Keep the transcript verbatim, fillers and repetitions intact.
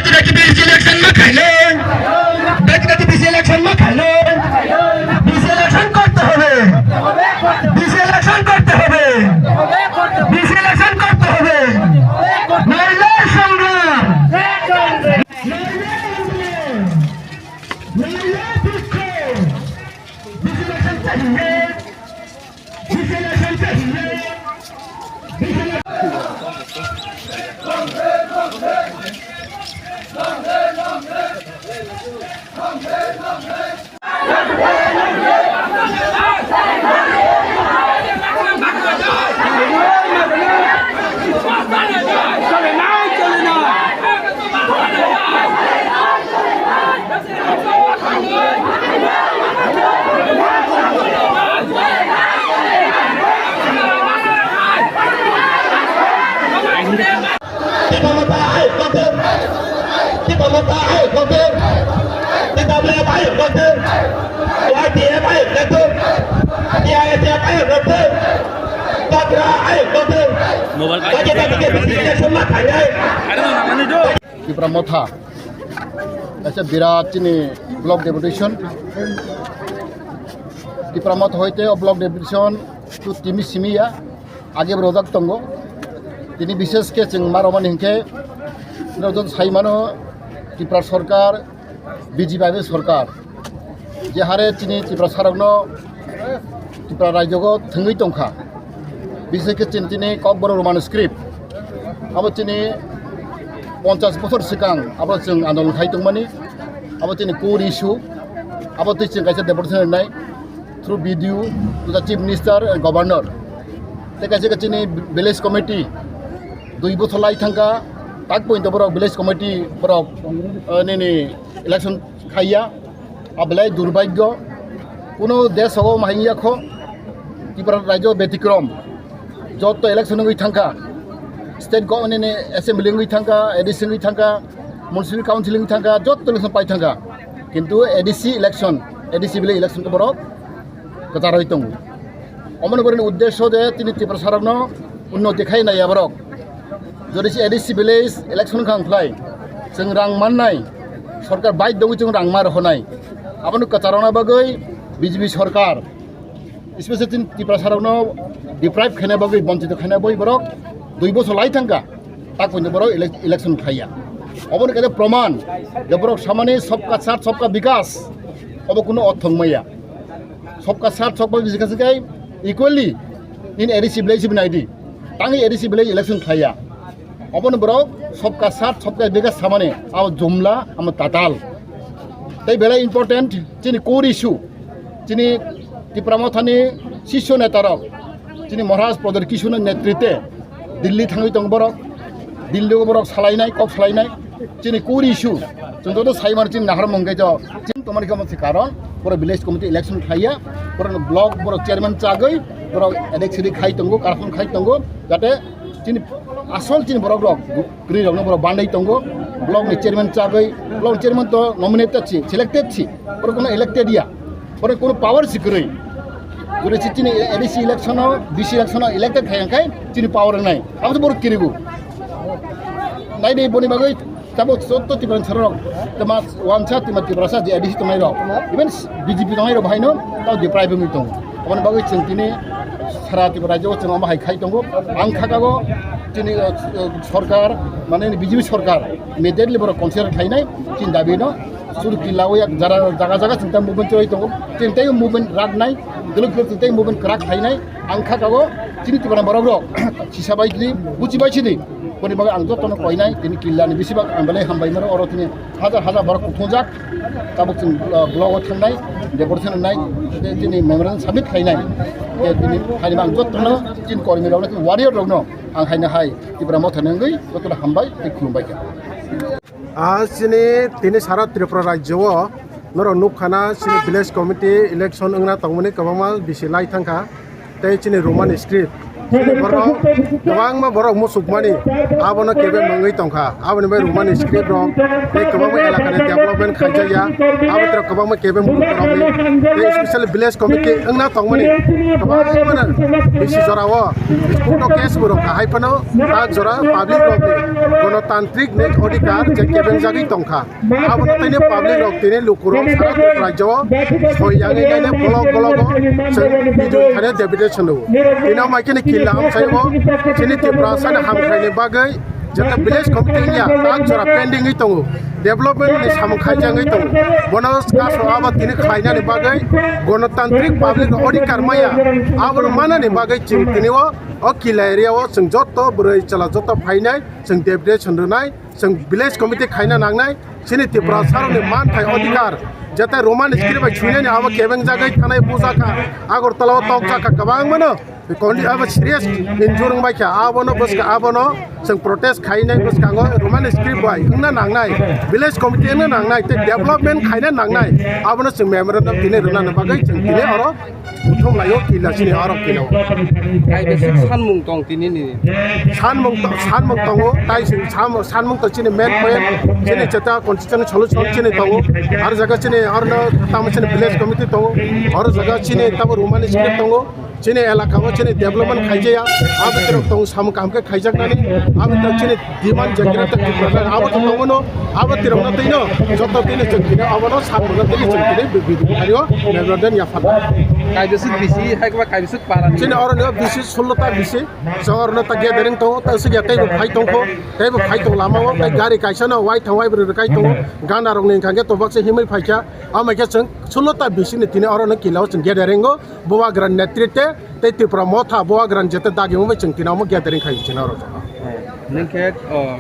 BC election না খাইলে, ব্যক্তিগত বিসি ইলেকশন না খাইলে, বিসি ইলেকশন করতে হবে, বিসি ইলেকশন করতে হবে, বিসি ইলেকশন করতে হবে। নইলে সংগ্রাম, নইলে আন্দোলন, নইলে বিক্ষোভ। বিসি ইলেকশন চাই, বিসি ইলেকশন চাই। Tipra Motha hai kotor. Tipra Motha hai kotor. T W F hai kotor. Y T F hai kotor. T I S F hai kotor. Kotra hai kotor. Mobile. Bagi bagi ke bisi ke semua khanai. Tipra Motha, kaisa birat chini block deputation. Tipra Motha hoite o block deputation tu timi simi ya, age bo rojak tongo. Tini bishes khe chwng ma romani hinkhe norok joto sai mano, Tripura sorkar, B J P sorkar, je hare chini Tiprasarokno Tripura rajyogo thwngwi tongkha, bishes khe chini, chini Kokborok Roman script, abo chini ponchas bochor swkang abo chwng andolon khai tongmani, abo chini core issue, abo twi chwng kaisa deputation rwnai through B D O to the Chief Minister and Governor. Tei kaisa kaisa chini village committee dui bochor lai thangkha, tak pointo borok village committee borok, eh, nini election khaiya, a belai durbhagyo. Kuno desh o ma hingya kho, Tripura rajyo betikrom. Joto election wngwi thangkha, state government ni assembly wngwi thangkha, A D C wngwi thangkha, municipal council wngwi thangkha, joto election pai thangkha. Kintu A D C election, A D C village election khe borok kwcharwi tongo. Omono borokni uddesyo je tini Tiprasarokno unnoti khai naiya borok. Jodi se A D C village election wngkha wngkhlai, chwng rang mannai, sorkar baidhyo wngwi chwng rang ma rohornai. Abono kwcharokna bagwi B J P sorkar, especially chini Tiprasarokno deprive khaina bagwi, bonchito khaina bagwi borok dui bochor lai thangkha, tak pointo borok ele-, election khaiya. Obono kaisa proman je borok samani sabka saath sabka bikas, obo kuno ortho wngmaya. Sabka saath sabka bikas khe equally nini A D C village bi naidi, tangwi A D C village election khaiya. Obono borok sabka saath sabka bikas samani abo jumla, amo tatal. Tei belai important chini core issue, chini Tipra Mothani sisyo netarok, chini Maharaj Pradyot Kishorni netritwe Delhi thangwi tongo borok. Delhi o borok salainai, kok salainai. Chini core issue, chwng joto sai mano chini naharmung khe to, chini tomani khe omo se karon, borok village committee election khaiya, borok block, borok chairman chagwi, borok A D C khai tongo, corruption khai tongo, jate chini asol chini borok rok, kwrwi rokno borok bandai tongo, block ni chairman chagwi, block ni chairman to nominated si, selected si, borok kono elected ya. Borok kono power si kwrwi. Jodi si chini A D C election o, D C election o elected khai khai chini power nai. Abo to borok kirigo. Nai dei boni bagwi tabo sotto Tiprasa rok. Tama wansa tima Tiprasa je A D C tongnai rok. Even B J P tongnai rok bahaino tao deprive wngwi tongo. Aboni bagwi chwng tini sara Tripura rajyo o chwng omo hai khai tongo. Ang khakago chini, uh, uh, sorkar, mane B J P sorkar immediately borok consider khlainai chini dabi no. Suru killa o yak jara jaga jaga chwng ta movement chwrai tongo. Chwng tei movement rak nai, dwlwk dwlwk chwng tei movement kwrak khlai nai. Ang kha kago chini Tipra borok rok sisa bai di, buchi bai sidi. Boni bagwi ang jotono koi nai, tini killa ni bisi bak ang belai hambai mano oro tini hajar hajar borok kuthungjak. Tabuk chwng, uh, block o thangnai, deputation nai, tei tini memorandum submit khlai nai. Tei tini haini ang jotono chini kormi rok no, warrior rok no ang haino hai Tipra Motha nangwi jotono hambai tei khulumbai kha. A chini tini sara Tripura rajyo o norok nukha na chini village committee election wngna tongmani kwbangma bisi lai thangkha tei chini Roman script Chini borok kwbangma borok muchukmani abono kebe mangwi tongkha. Aboni bai Romani script rok tei kwbangma elakani development khaijakya. Abo tei kwbangma kebe muchuk borokni tei special village committee wngna tongmani kwbangma bisi jorao court o case bo rwkha. Hai phano tak jora public rokni gonotantrik ni odhikar je kebengjagwi tongkha. Abono tini public rok tini lukurok sara Tripura rajyo o soi yangwi naine block block o chwng video thani deputation rwo. Tini amai khe ni killa amchai o chini Tiprasa ni hamkrai ni bagwi jeta village committee ya tak jora pending wi tongo, development ni samung khaijagwi tongo. Bono kaso abo tini khlainani bagwi gonotantrik public odhikar maya, abono manani bagwi chwng tini o, o killa area o chwng joto bwrwi chwla joto phainai chwng deputation rwnai. Chwng village committee khaina nangnai, chini Tiprasarokni manthai odhikar, jete Roman script bai swinani abo kebengjagwi thanai bujakha, Agartala o tokjakha kwbangmano, kondi abo serious injury wngbaikha, abono bwskang abono chwng protest khainai bwskango Roman script bai wngna nangnai, village committee wngna nangnai, tei development khaina nangnai, abono chwng memorandum tini rwnani bagwi chwng tini oro Buthum laio killa chini oro killa o. Kaibesik sanmung tong tini ni? Sanmung to-, sanmung tongo, tai se sam-, sanmung to chini main point, chini cheta constitution solution chini tongo. Aro jaga chini oro no tamo chini village committee tongo. Oro jaga chini tamo Romani script tongo. Chini elaka o chini development khaijaya. Abo terok tong samung kaham khe khaijaknani. Abo terok chini demand je kira tak kira abo to tongo no, abo tirok no tino, joto tino chwng tino, abo no sab no tino chwng tino, bi-, bi-, bi-, hario, memorandum ya phan. Kaibesik bisi, hai kaba kaibesik para ni? Chini oro no bisi, sullo ta bisi, chwng oro no ta gathering tongo, ta sigi tei bo phai tongkho, tei bo phai tong lama o, tei gari kaisa no wai thang wai bwrwi rwkai tongo, gana rok ni hwnkha khe tobak se himwi phaikha, amai khe chwng sullo ta bisi ni tini oro no killa o chwng gathering o, Bubagra netrite, tei Tipra Motha Bubagra jete dagi wngwi chwng tini omo gathering khai chini oro. Ningkhe, oh,